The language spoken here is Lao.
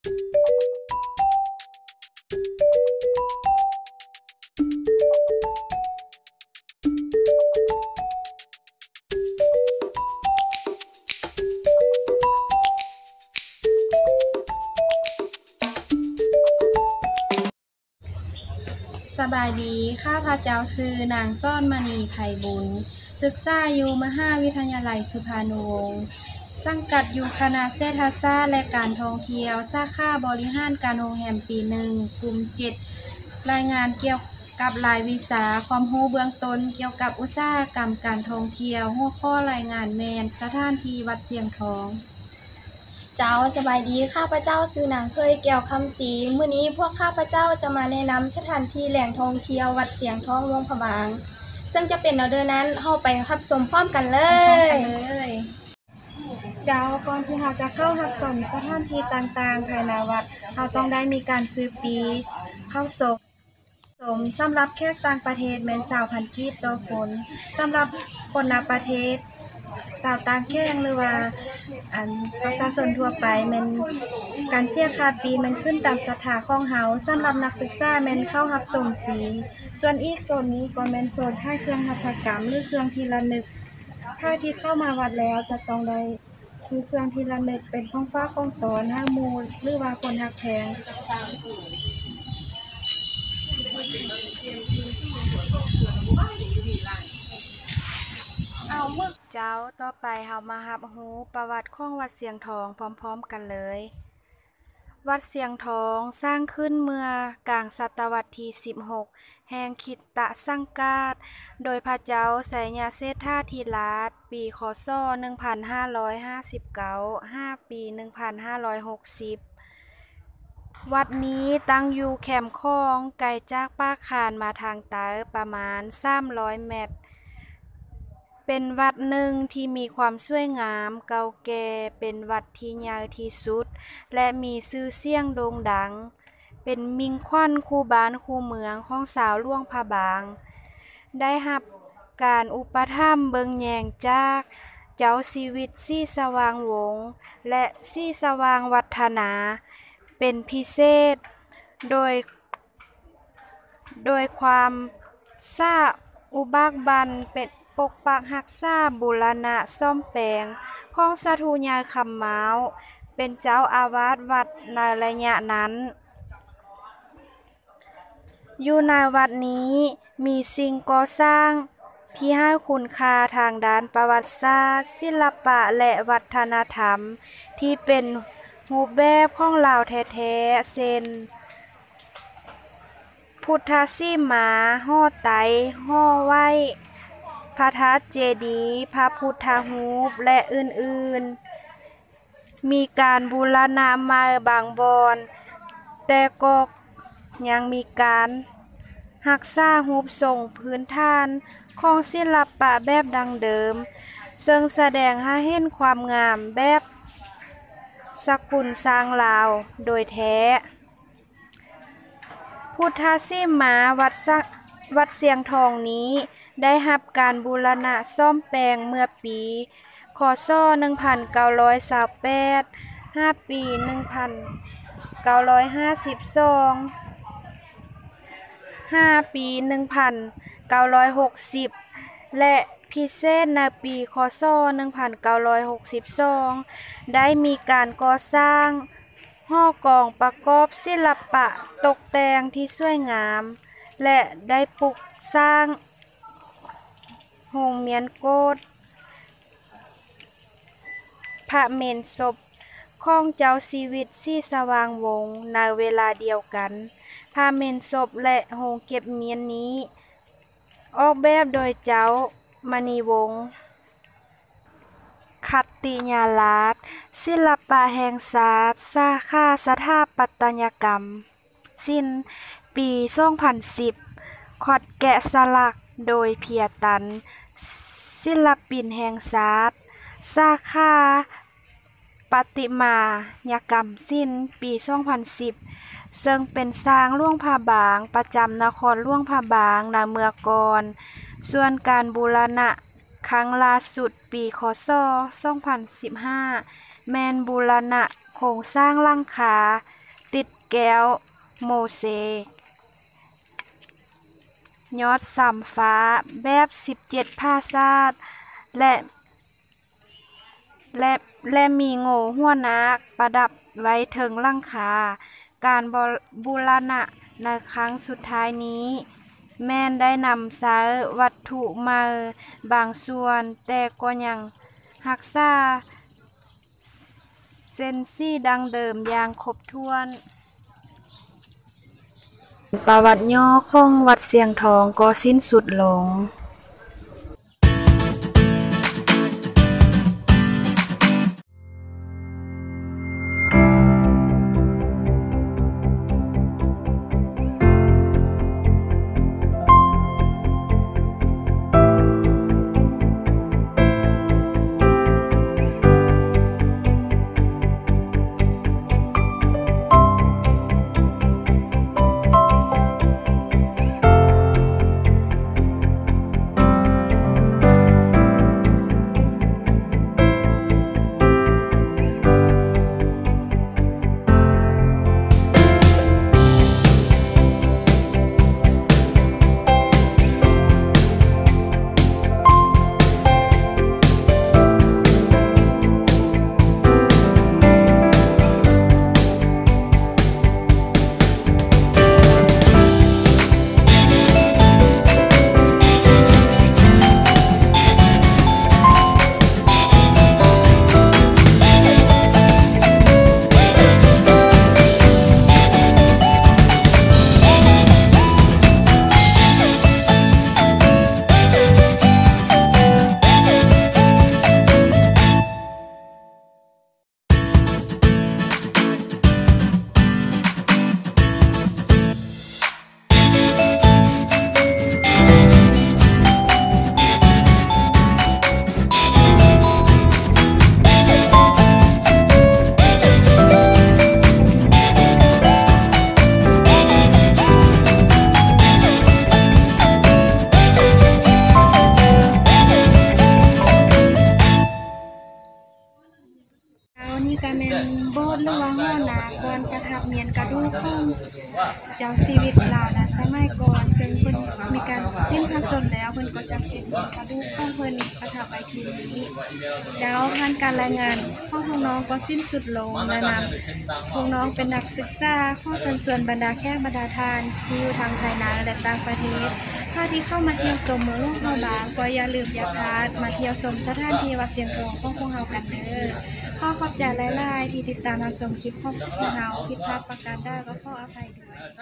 ສະບາຍດີ, ຂ້າພະເຈົ້າຊື່ນາງ ສອນມະນີ ໄພບຸນ, ສຶກສາຢູ່ມະຫາວິທະຍາໄລສຸພານຸວົງ, ສັງກັດຢູ່ຄະນະເສດຖະສາດ ແລະ ການທ່ອງທ່ຽວ, ສາຂາບໍລິຫານການໂຮງແຮມປີໜຶ່ງ ກຸ່ມເຈັດ, ລາຍງານກ່ຽວກັບລາຍວິຊາຄວາມຮູ້ເບື້ອງຕົ້ນກ່ຽວກັບອຸດສາຫະກຳການທ່ອງທ່ຽວ, ຫົວຂໍ້ລາຍງານແມ່ນສະຖານທີ່ວັດຊຽງທອງ. ເຈົ້າ, ສະບາຍດີ, ຂ້າພະເຈົ້າຊື່ນາງເຜີຍແກ້ວ ຄຳສີ, ມື້ນີ້ພວກຂ້າພະເຈົ້າຈະມາແນະນຳສະຖານທີ່ແຫຼ່ງທ່ອງທ່ຽວວັດຊຽງທອງ ຫຼວງພະບາງ. ເຊິ່ງຈະເປັນແນວໃດນັ້ນ, ເຮົາໄປຮັບຊົມພ້ອມກັນເລີຍ. ເຈົ້າ, ກ່ອນທີ່ເຮົາຈະເຂົ້າຮັບຊົມສະຖານທີ່ຕ່າງໆພາຍໃນວັດ, ເຮົາຕ້ອງໄດ້ມີການຊື້ປີ້ເຂົ້າຊົມ. ສົມ ສຳລັບແຂກຕ່າງປະເທດແມ່ນຊາວພັນກີບຕໍ່ຄົນ, ສຳລັບຄົນໃນປະເທດ ຊາວຕ່າງແຂວງ ຫຼືວ່າ ອັນ ປະຊາຊົນທົ່ວໄປ ແມ່ນການເສຍຄ່າປີ້ແມ່ນຂຶ້ນຕາມສັດທາຂອງເຮົາ. ສຳລັບນັກສຶກສາແມ່ນເຂົ້າຮັບຊົມຟຣີ, ສ່ວນອີກໂຊນນີ້ກໍແມ່ນໂຊນຂາຍເຄື່ອງຫັດຖະກຳ ຫຼື ເຄື່ອງທີ່ລະນຶກ. ໃຜທີ່ເຂົ້າມາວັດແລ້ວຈະຕ້ອງໄດ້ ຄືເຄື່ອງທີ່ລະນຶກເປັນຂອງຝາກຂອງຕ້ອນໃຫ້ໝູ່ ຫຼືວ່າຄົນຮັກແພງ. ເຈົ້າ, ຕໍ່ໄປເຮົາມາຮັບຮູ້ປະຫວັດຂອງວັດຊຽງທອງພ້ອມໆກັນເລີຍ. ວັດຊຽງທອງສ້າງຂຶ້ນເມື່ອກາງສະຕະວັດທີສິບຫົກ ແຫ່ງຄຣິດຕະສັງກາດ ໂດຍພະເຈົ້າໄຊຍະເສດຖາທິລາດ ປີ ຄ.ສ. ໜຶ່ງພັນຫ້າຮ້ອຍຫ້າສິບເກົ້າ ຫາ ປີ ໜຶ່ງພັນຫ້າຮ້ອຍຫົກສິບ. ວັດນີ້ຕັ້ງຢູ່ແຄມຂອງ ໄກຈາກປາກຄານມາທາງໃຕ້ປະມານສາມຮ້ອຍແມັດ. ເປັນວັດໜຶ່ງທີ່ມີຄວາມສວຍງາມ, ເກົ່າແກ່, ເປັນວັດທີ່ໃຫຍ່ທີ່ສຸດ ແລະ ມີຊື່ສຽງໂດ່ງດັງ, ເປັນມິ່ງຂວັນຄູ່ບ້ານຄູ່ເມືອງຂອງຊາວຫຼວງພະບາງ, ໄດ້ຮັບການອຸປະຖຳເບິ່ງແຍງຈາກເຈົ້າຊີວິດ ສີສະຫວ່າງວົງ ແລະ ສີສະຫວ່າງວັດທະນາ, ເປັນພິເສດ ໂດຍ ໂດຍຄວາມສະອຸບາກບັນ ເປັນປົກປັກຮັກສາ, ບູລະນະສ້ອມແປງຂອງສາທຸໃຫຍ່ຄຳມ້າວ ເປັນເຈົ້າອາວາດວັດໃນໄລຍະນັ້ນ. ຢູ່ໃນວັດນີ້ມີສິ່ງກໍ່ສ້າງທີ່ໃຫ້ຄຸນຄ່າທາງດ້ານປະຫວັດສາດ, ສິລະປະ ແລະ ວັດທະນະທຳທີ່ເປັນຮູບແບບຂອງລາວແທ້ໆ ເຊັ່ນ ພຸດທະສີມາ, ຫໍໄຕ, ຫໍໄຫວ້, ພະທາດເຈດີ, ພະພຸດທະຮູບ ແລະ ອື່ນໆ. ມີການບູລະນະໃໝ່ບາງບ່ອນ, ແຕ່ກໍຍັງມີການຮັກສາຮູບຊົງພື້ນຖານຂອງສິລະປະແບບດັ້ງເດີມ, ເຊິ່ງສະແດງໃຫ້ເຫັນຄວາມງາມແບບສະກຸນຊ່າງລາວໂດຍແທ້. ພຸດທະສີມາວັດສະ ວັດຊຽງທອງນີ້ໄດ້ຮັບການບູລະນະສ້ອມແປງເມື່ອປີ ຄ.ສ. ໜຶ່ງພັນເກົ້າຮ້ອຍຊາວແປດ ຫາ ປີ ໜຶ່ງພັນເກົ້າຮ້ອຍຫ້າສິບສອງ ຫາ ປີ ໜຶ່ງພັນເກົ້າຮ້ອຍຫົກສິບ ແລະ ພິເສດໃນປີ ຄ.ສ. ໜຶ່ງພັນເກົ້າຮ້ອຍຫົກສິບສອງ ໄດ້ມີການກໍ່ສ້າງ ຫໍກອງປະກອບສິລະປະຕົກແຕ່ງທີ່ສວຍງາມ ແລະ ໄດ້ປຸກສ້າງໂຮງມຽນໂກດ ພະເມນສົບຂອງເຈົ້າຊີວິດ ສີສະຫວ່າງວົງ ໃນເວລາດຽວກັນ. ພະເມນສົບ ແລະ ໂຮງເກັບມຽນນີ້ ອອກແບບໂດຍເຈົ້າມະນີວົງ ຂັດຕິຍາລາດ, ສິລະປະແຫ່ງຊາດ ສາຂາສະຖາປັດຕະຍະກຳສິນ, ປີສອງພັນສິບ ຄອດແກະສະຫຼັກໂດຍ ເພຍຕັນ ສິລະປິນແຫ່ງຊາດ ສາຂາ ປະຕິມາຍະກຳສິນ ປີສອງພັນສິບ ເຊິ່ງເປັນຊ່າງຫຼວງພະບາງ ປະຈຳນະຄອນຫຼວງພະບາງ ໃນເມື່ອກ່ອນ. ສ່ວນການບູລະນະຄັ້ງລ່າສຸດ ປີ ຄ.ສ. ສອງພັນສິບຫ້າ ແມ່ນບູລະນະໂຄງສ້າງຫຼັງຄາ ຕິດແກ້ວໂມເສກ ຍອດຊຳຟ້າແບບສິບເຈັດຜາສາດ ແລະ ແລະ ແລະ ມີໂງ່ຫົວນາກປະດັບໄວ້ເທິງຫຼັງຄາ. ການບໍ ບູລະນະໃນຄັ້ງສຸດທ້າຍນີ້ ແມ່ນໄດ້ນຳໃຊ້ວັດຖຸໃໝ່ບາງສ່ວນ, ແຕ່ກໍຍັງຮັກສາເສັ້ນສີດັ້ງເດີມຢ່າງຄົບຖ້ວນ. ປະຫວັດຫຍໍ້ຂອງວັດຊຽງທອງກໍສິ້ນສຸດລົງ. ເຈົ້າ ນີ້ກະແມ່ນໂບດ ຫຼືວ່າຫໍນາກ ບ່ອນປະທັບມ້ຽນກະດູກຂອງເຈົ້າຊີວິດລາວນະສະໄໝກ່ອນ, ເຊິ່ງເພິ່ນມີການສິ້ນພະຊົນແລ້ວ ເພິ່ນກໍຈະເກັບມ້ຽນກະດູກຂອງເພິ່ນປະທັບໄວ້ທີ່ນີ້. ເຈົ້າ ຜ່ານການລາຍງານຂອງພວກນ້ອງກໍສິ້ນສຸດລົງ ແລະ ນຳພວກນ້ອງເປັນນັກສຶກສາ ຂໍເຊີນຊວນບັນດາແຂກບັນດາທ່ານທີ່ຢູ່ທັງພາຍໃນ ແລະ ຕ່າງປະເທດ ຖ້າທີ່ເຂົ້າມາທ່ຽວຊົມເມືອງຫຼວງພະບາງ ກໍຢ່າລືມຢ່າພາດມາທ່ຽວຊົມສະຖານທີ່ວັດຊຽງທອງຂອງພວກເຮົາກັນເດີ. ຂໍຂອບໃຈຫຼາຍໆທີ່ຕິດຕາມຮັບຊົມຄລິບຂອງພວກເຮົາ. ຜິດພາດປະການໃດກໍຂໍອະໄພດ້ວຍ.